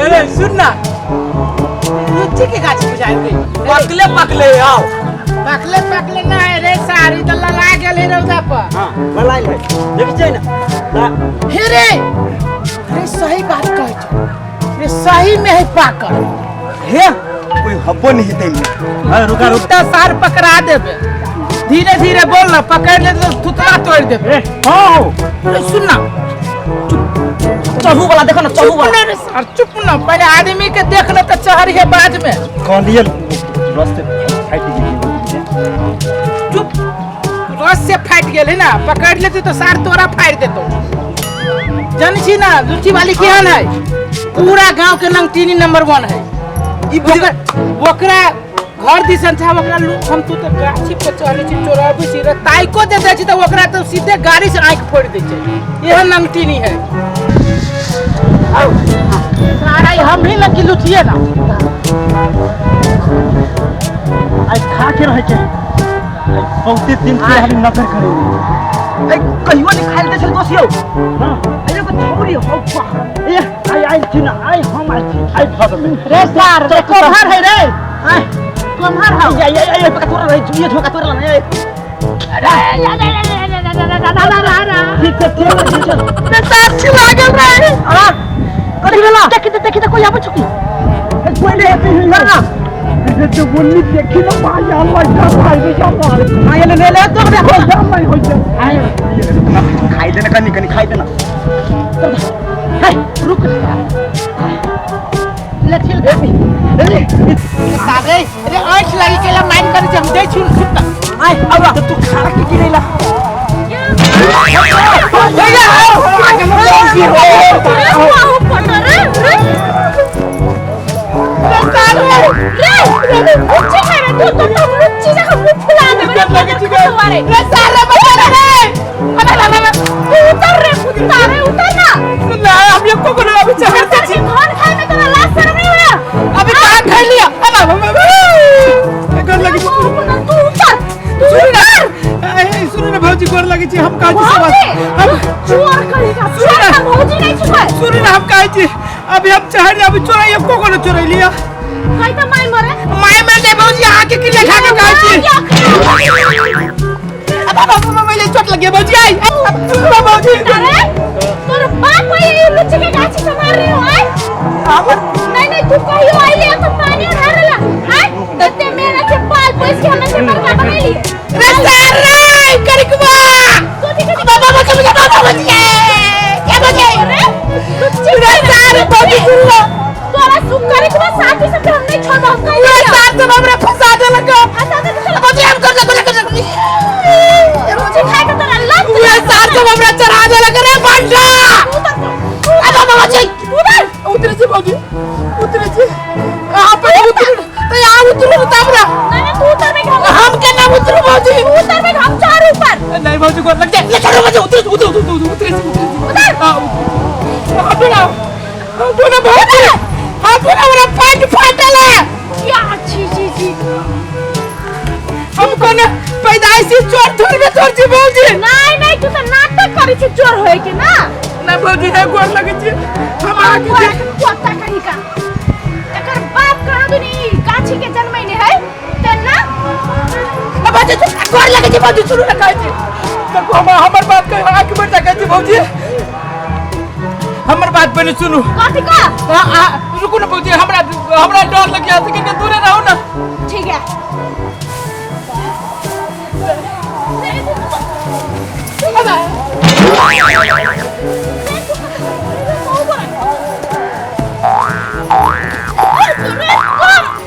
अरे सुन ना, लीची के गाछ बुझाइ रे। पकले पकले आओ। पकले पकले ना है रे, सारी तो लला गेल है रौदा पर। हां, ललाइल है, देखै छियै ना? हे रे, अरे सही बात कहै छौ रे, सही में है पाकल। हे कोई हब्बो नहीं हेतै। अरे रुका रुक, तो सार पकड़ा देबे, धीरे धीरे बोल ना, पकड़ ले तो थुतला तोड़ देबे। हां हो। अरे सुन ना, चढ़ू वाला देखो ना, चढ़ू चुप वाला। ना रे सार, चुप ना, पहले आदमी के देख ले तो चढ़ है बाद में। कहलिए रस से फाटि गेलै। चुप, रस से फाटि गेल है ना, पकड़ लेती तो सार तोरा फाड़ि देतो। जानै छी ना लुच्ची वाली केहन है? पूरा गांव के नंगटीनी नंबर 1 है। ई ओकरा घर दिसन छै, ओकरा हम तू तो गाछी पर चढ़ै छी, चोराबै छी रे, ताइको दे दै छी तऽ ओकरा तो सीधे गाड़ी से आंखि फोड़ि दै छै। एहन नंगटीनी है। आओ सारा हम ही लगी लुचिए ना। आई खा के रहै छै, आई बहुते दिन से हम नजर करे। ए कहियो नहीं खाइल दे छल दोस्त यौ। हां, अरे को छौरी हो बा। ए आई आई छी ना, आई हम आई छी, आई भर में रे सार रे, कोम्हर है रे? आई कोम्हर हौ? आई आई आई पका तोरा रहे, ये झोका तोरा ना। ए अरे ठीक छै, ठीक छै, ठीक छै। रे सार छिला गेल रे। अरे कथी भेला? देखी तो, देखी तो, कोई आबै छौ की? कोई नहीं हेतै ना। ये तो बोलनी देखी ना भाई, अल्लाह का भाई रे, अल्लाह आय ले ले ले तो देखो। नहीं हो जाए, खाई देना, कनी कनी खाई देना। हे रुक ले, छिल सारे रे, आँख लागी केला माइन करे हम दे छु। सुन ना, आय अब तो तू खा के गिरेला। अभी कहाँ खा लिया? अब सुन ना भौजी, गोर लगे छी हम। कहै छी सब हम सुन ना, हम कहै छी अभी हम चढ़, अभी चोराई को कोनो चोराई लिया। माय मर जाए भौजी, आके क्रिया खा के कहै छी। अब अब अब मैले चोट लग गया भौजी। आई सुन ना भौजी, तोर बाप ये लुच्ची के गाछी संभाल रही हो? आय नहीं नहीं, तू कहियो आइले तो पानी उड़ा आय तते मेरा से बाल पोस के हमें से बड़का बनेली। रे सर रे करिकवा बाबा बाबा कभी बाबा भौजी क्या भौजी रे लुच्ची रे सर भौजी सुन लो, तोरा सुख करे के बाद साथी सब हम नहीं छोड़ब। हम कहियो रे सर सब हमरा फंसा देलक। फंसा दे तो भौजी हम कर कर कर रोजी खाए के तोरा लत। रे सर सब हमरा चढ़ा देलक रे बंडा। अब बाबा भौजी उधर उतरे छी भौजी, उतरे छी। यहाँ पे उतरू तो यहाँ उतरू तब ना। नहीं तू उतर में हम के ना उतरू भौजी, उतर में हम चार ऊपर। नहीं भौजी गोर लग जाए, ले चलो भौजी, उतरे उतरे उतरे उतरे उतर। हां उतरे ना, उतरे ना भौजी, हां पूरा मेरा पैंट फाटल है। क्या छी छी छी, हम कोनो पैदाइशी चोर थोड़ में चोर छी भौजी। नहीं नहीं, तू तो नाटक करै छी चोर होय के ना। ना भौजी है गोर लगे छी हम आके देख कुत्ता कहीं का एकर बाप कहाँ दुनी गाछी के जन्मैने है ते ना। अब भौजी तू गोर लगे छी भौजी, सुनू ना कहै छी देखो, हम हमर बात कह आके बढ़ कहै छी भौजी, हमर बात पहले सुनू। कथी का?